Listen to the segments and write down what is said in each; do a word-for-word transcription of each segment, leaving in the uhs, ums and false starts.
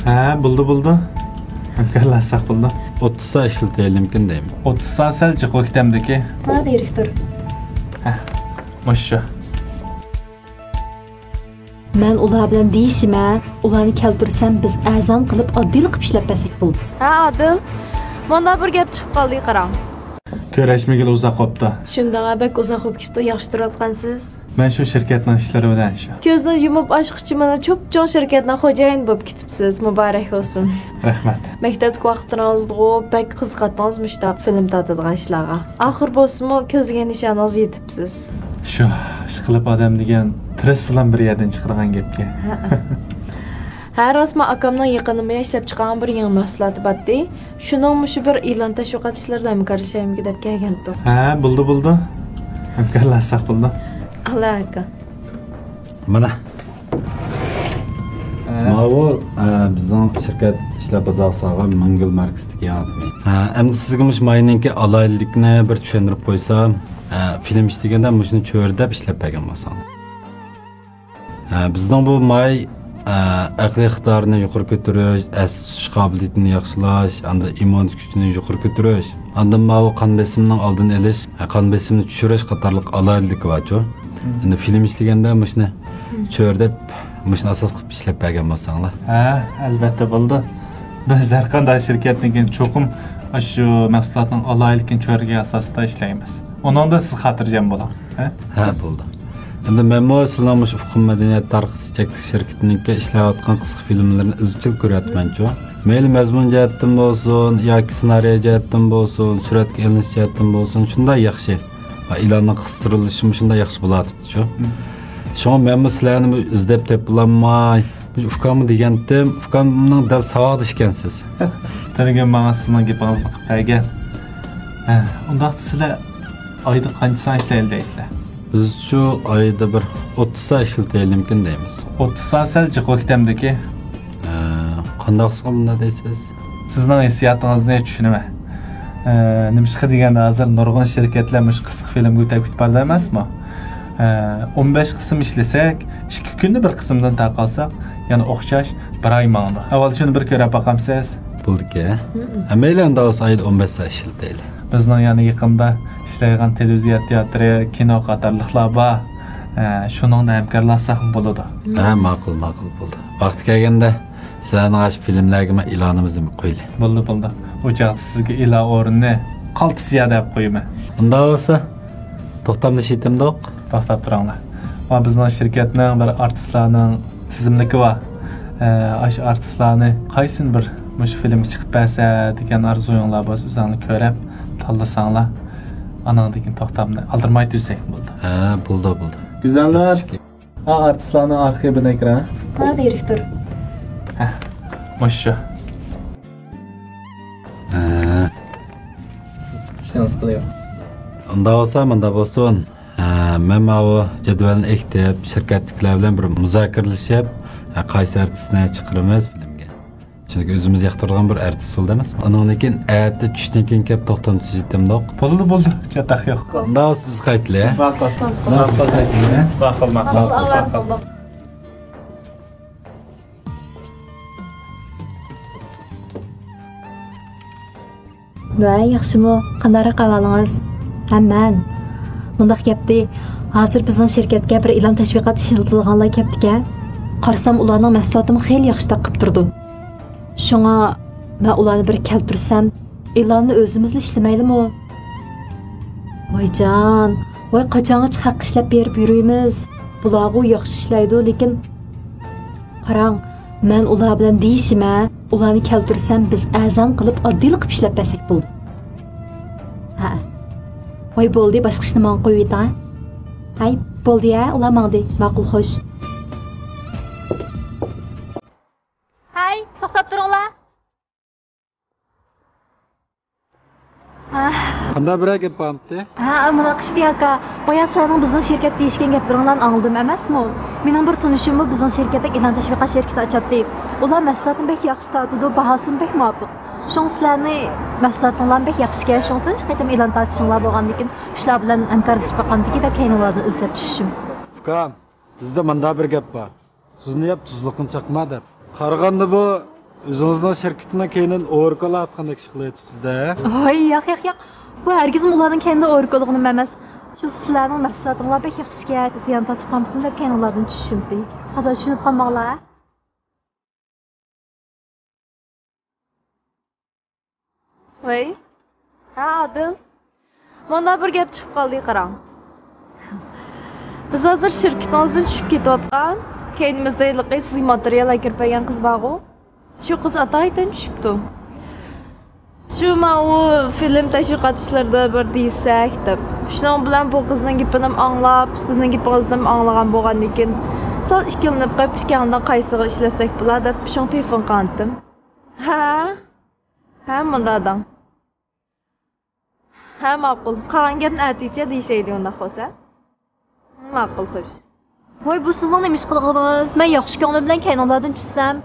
ھە، بولدى، بولدى. ھەمكارلاشساق بولدى. ئوتتۇز سا ئىشلىتەيلىمكىن دەيمەن. ئوتتۇز سا سەل جىق ئۆكتەمدىكى. ھە، دىرېكتور. ھە، مۇشۇ. مەن ئۇلار بىلەن دېيىشىمە، ئۇلارنى كەلتۈرسەم، بىز ئەرزان قىلىپ، ئاددىيلا قىلىپ ئىشلەپ بەرسەك بولىدۇ. ھە، ئادىل. مۇندا بىر گەپ چىقىپ قالدى، قاراڭ. كۆرۈشمىگىلى ئۇزاق بوپتۇ. شۇنداق، بەك ئۇزاق بولۇپ كېتىپتۇ. ياخشى تۇرۇۋاتقانسىز؟ مەن شۇ شىركەتنىڭ ئىشلىرى بىلەن شۇ. كۆزنى يۇمۇپ ئاچقۇچە مانا چوپچوڭ شىركەتنىڭ خوجايىنى بولۇپ كېتىپسىز. مۇبارەك بولسۇن. رەھمەت. مەكتەپتىكى ۋاقىتلىرىڭىزدىغۇ بەك قىزىقاتتىڭىز مۇشۇنداق فىلىم تارتىدىغان ئىشلارغا. ئاخىر بولسىمۇ كۆزلىگەن نىشانىڭىزغا يېتىپسىز. شۇ، ئىشقىلىپ ئادەم دېگەن تىرىشسىلا بىر يەردىن چىقىدىغان گەپكەن. ھە. ھە، راستمۇ، ئاكامنىڭ يېقىندا ئىشلەپ چىقارغان بىر يېڭى مەھسۇلاتى بارتى. شۇنىڭ مۇشۇ بىر ئېلان تەشۋىقات ئىشلىرىدا ھەمكارلىشايمىكىن دەپ كەلگەنتۇق. ھە، بولدى، بولدى. ھەمكارلاشساق بولدى. ئاللا ئاكا. مانا. ھە. ماۋۇ، ئە، بىزنىڭ شىركەت ئىشلەپ بازارغا سالغان مىڭ گۈل ماركىسىدىكى يېڭى ئادىمى. ھە، ئەمدى سىزگە مۇشۇ ماينىڭكى ئالاھىدىلىكىنى بىر چۈشەندۈرۈپ قويسام، ھە، فىلىم ئىشلىگەندە مۇشۇنى چۆرىدەپ ئىشلەپ بەرگەن بولساڭ. ھە، بىزنىڭ بۇ ماي، ئە، ئەقلىي ئىقتىدارنى يۇقىرى كۆتۈرۈش، ئەستە تۇتۇش قابىلىيىتىنى ياخشىلاش، ئاندىن ئىممۇنىتېت كۈچىنى يۇقىرى كۆتۈرۈش، ئاندىن ماۋۇ قان بېسىمىنىڭ ئالدىنى ئېلىش، قان بېسىمىنى چۈشۈرۈش قاتارلىق ئالاھىدىلىكى بارچۇ. مم. ئەمدى فىلىم ئىشلىگەندە مۇشۇنى مم. چۆرىدەپ، مۇشۇنى ئاساس قىلىپ ئىشلەپ بەرگەن بولساڭلار. ھە، ئەلۋەتتە بولىدۇ. بىز ھەر قانداق شىركەتنىڭكى چوقۇم ئاشۇ مەھسۇلاتنىڭ ئالاھىدىلىكىنى چۆرىگەن ئاساستا ئىشلەيمىز. ئۇنىڭدا سىز خاتىرجەم بولۇڭ. ھە؟ ھە، بولدى. ئەمدى مەنمۇ سىلەرنىڭ مۇشۇ ئۇقۇم مەدەنىيەت تارقىتىش چەكلىك شىركىتىنىڭكى ئىشلەۋاتقان قىسقا فىلىملىرىنى ئىزچىل كۆرۈۋاتىمەنچۇ. مەيلى مەزمۇن جەھەتتىن بولسۇن ياكى سېنارىيە جەھەتتىن بولسۇن، سۈرەتكە ئېلىنىش جەھەتتىن بولسۇن، شۇنداق ياخشى. ۋە ئېلاننىڭ قىستۇرۇلۇشىمۇ شۇنداق ياخشى بولۇۋاتىپتۇ شۇ. مم. شۇڭا مەنمۇ سىلەرنى ئىزدەپ تېپىلالماي، مۇشۇ ئۇكامغا دېگەنتىم، ئۇكامنىڭ دەل ساۋاقدىشى ئىكەنسىز. تۈنۈگۈن ماڭا سىزنىڭ گېپىڭىزنى قىلىپ بەرگەن. ھە، ئۇنداقتا سىلەر ئايدا قانچە سان ئىشلەيلى دەيسىلەر؟ بىزچۇ ئايدا بىر ئوتتۇز سا ئىشلىتەيلىمكىن دەيمىز. ئوتتۇز سا سەل جىق ئۆكتەمدىكى. ھە، قانداقسىغا مۇنداق دەيسىز؟ سىزنىڭ ھېسسىياتىڭىزنى چۈشىنىمەن. ئە، نېمىشقا دېگەندە، ھازىر نۇرغۇن شىركەتلەر مۇشۇ قىسقا فىلىمگە تەكلىپ بار ئەمەسمۇ؟ ئە، ئون بەش قىسىم ئىشلىسەك، ئىككى كۈندە بىر قىسىمدىن تارقالساق، يەنە ئوخشاش بىر ئاي ماڭىدۇ. ئەۋۋال شۇنى بىر كۆرۈپ باقامسىز؟ بولدىكەن. ھە، مەيلى، ئەمدى بولسا ئايدا ئون بەش سائەت ئىشلىتەيلى. بىزنىڭ يەنە يېقىندا ئىشلەيدىغان تېلېۋىزىيە تىياتىرى، كىنو قاتارلىقلار بار. ئە، شۇنىڭدا ھەمكارلاشساقمۇ بولىدۇ. ھە، ماقۇل، ماقۇل، بولدى. ۋاقتى كەلگەندە سىلەرنىڭ ئاشۇ فىلىملەرگىمۇ ئېلانىمىزنى قويىلى. بولدى، بولدى. ئۇ چاغدا سىزگە ئېلان ئورنىنى قالتىس يا دەپ قويىمەن. ئۇنداق بولسا، توختامدا ئىشلىتەمدۇق؟ توختاپ تۇرۇڭلار. مانا بىزنىڭ شىركەتنىڭ بىر ئارتىسلارنىڭ تىزىملىكى بار. ئە، ئاشۇ ئارتىسلارنى قايسىنى بىر مۇشۇ فىلىمگە چىقىپ بەرسە دېگەن ئارزۇيۇڭلار بولسا، ئۆزۈڭلار كۆرۈپ تاللىساڭلار، ئانىڭدىن كېيىن توختامنى ئالدىرىماي تۈزسەك بولدى. ھە، بولدى، بولدى. گۈزەللەر. ھە، ئارتىسلارنىڭ ئارخىپىنى ئەكىرەڭ. ھە، دىرېكتور. ھە، مۇشۇ. ھە. سىز خۇشاللىق قىلىڭ. ئۇنداق بولسا، مۇنداق بولسۇن. ھە، مەن ماۋۇ جەدۋەلنى ئېكىتىپ، شىركەتتىكىلەر بىلەن بىر مۇزاكىرىلىشىپ، ھە، قايسى ئارتىسنى چىقىرىمىز فىلىمگە. چۈنكى ئۆزىمىز ياقتۇرىدىغان بىر ئارتىس بولدى ئەمەسمۇ. ئۇنىڭدىن كېيىن ئەتە چۈشتىن كېيىن كەپ توختام تۈزىتەمدۇق. بولىدۇ، بولىدۇ. چاتاق يوق. ئۇنداق بولسا بىز قايتىلى. ماقۇل. ماقۇل، قايتىلى. ماقۇل، ماقۇل، ماقۇل، ماقۇل. ۋەي، ياخشىمۇ؟ قانداقراق ئەھۋالىڭىز؟ ھە، مەن. مۇنداق گەپتى، ھازىر بىزنىڭ شىركەتكە بىر ئېلان تەشۋىقات ئىشلىتىدىغانلار كەپتىكەن. قارىسام، ئۇلارنىڭ مەھسۇلاتىمۇ خېلى ياخشى تارقىپ تۇرىدۇ. شۇڭا مەن ئۇلارنى بىر كەلتۈرسەم، ئېلاننى ئۆزىمىزلا ئىشلىمەيلىمۇ؟ ۋايجان، ۋاي، قاچانغىچە خەققە ئىشلەپ بېرىپ يۈرىمىز؟ بۇلارغۇ ياخشى ئىشلەيدۇ، لېكىن قاراڭ، مەن ئۇلار بىلەن دېيىشىمە، ئۇلارنى كەلتۈرسەم، بىز ئەرزان قىلىپ، ئاددىيلا قىلىپ ئىشلەپ بەرسەك بولىدۇ. ھە. ۋاي، بولدى، باشقا ئىشنى ماڭا قويۇۋېتىڭ، ھە. ھەي، بولدى، ھە، ئۇلار ماڭدى. ماقۇل، خوش. ھەي، توختاپ تۇرۇڭلار. ھە. قانداق بىرەر گەپ بارمىتى؟ ھە، مۇنداق ئىشتى ئاكا. بايا سىلەرنىڭ بىزنىڭ شىركەتتە دېيىشكەن گەپلىرىڭلارنى ئاڭلىدىم ئەمەسمۇ؟ مېنىڭ بىر تونۇشۇممۇ بىزنىڭ شىركەتتە ئېلان تەشۋىقات شىركىتى ئاچاتتى. ئۇلار مەھسۇلاتنى بەك ياخشى تارتىدۇ، باھاسىمۇ بەك مۇۋاپىق. شۇڭا سىلەرنى، مەھسۇلاتىڭلارمۇ بەك ياخشىكەن، شۇڭا تۇنجى قېتىم ئېلان تارتىشىڭلار بولغاندىكىن، شۇلار بىلەن ھەمكارلىشىپ باققاندىكىن دەپ كەينىڭلاردىن ئىزدەپ چۈشۈشۈم. ئۇكام، بىزدە مۇنداق بىر گەپ بار. تۇزنى يەپ، تۇزلۇقنى چاقما دەپ. قارىغاندا بۇ ئۆزىڭىزنىڭ شىركىتىنىڭ كەينىدىن ئوركىلار ئاتقاندەك ئىش قىلىۋېتىپسىز-دە. ۋاي، ياق، ياق، ياق. بۇ ھەرگىزمۇ ئۇلارنىڭ كەينىدە ئوركىلىغىنىم ئەمەس. شۇ سىلەرنىڭ مەھسۇلاتىڭلار بەك ياخشىكەن، زىيان تارتىپ قالمىسۇن دەپ كەينىڭلاردىن چۈشۈشۈمتى. خاتا چۈشىنىپ قالماڭلار. ۋەي. ھە، ئادىل. مانا بىر گەپ چىقىپ قالدى، قاراڭ. بىز ھازىر شىركىتىڭىزدىن چۈشۈپ كېتىۋاتقان، كەينىمىزدە ھېلىقى سىزگە ماتېرىيال ئەكىرىپ بەرگەن قىز بارغۇ؟ شۇ قىز ئاتايىتەن چۈشۈپتۇ. شۇ ماۋۇ فىلىم تەشۋىقات ئىشلىرىدا بىر دېيىسەك دەپ. شۇنىڭ بىلەن بۇ قىزنىڭ گېپىنىمۇ ئاڭلاپ، سىزنىڭ گېپىڭىزنىمۇ ئاڭلىغان بولغاندىكىن، سەل ئىككىلىنىپ قېلىپ، ئىككىڭلارنىڭ قايسىغا ئىشلەتسەك بولا دەپ شۇڭا تېلېفون قىلغانتىم. ھە؟ ھە، مۇنداق دەڭ. ھە، ماقۇل. قالغان گەپنى ئەتىگىچە دېيىشەيلى، ئۇنداق بولسا. ماقۇل، خوش. ۋاي، بۇ سىزنىڭ نېمە ئىش قىلغىنىڭىز؟ مەن ياخشى كۆڭلۈم بىلەن كەينىڭلاردىن چۈشسەم.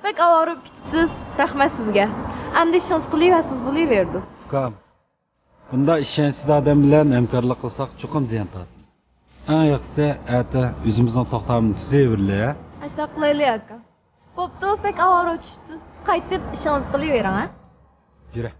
بەك ئاۋارە بولۇپ كېتىپسىز. رەھمەت سىزگە. ئەمدى ئىشىڭىزنى قىلىۋەرسىڭىز بولۇۋېرىدۇ. ئۇكام، بۇنداق ئىشەنچسىز ئادەم بىلەن ھەمكارلىق قىلساق چوقۇم زىيان تارتىمىز. ئەڭ ياخشىسى ئەتە ئۆزىمىزنىڭ توختامىنى تۈزۈۋېرىلى، ھە؟ ئاشۇنداق قىلايلى، ئاكا. بوپتۇ، بەك ئاۋارە بولۇپ كېتىپسىز. قايتىپ ئىشىڭىزنى قىلىۋېرىڭ، ھە؟ يۈرە.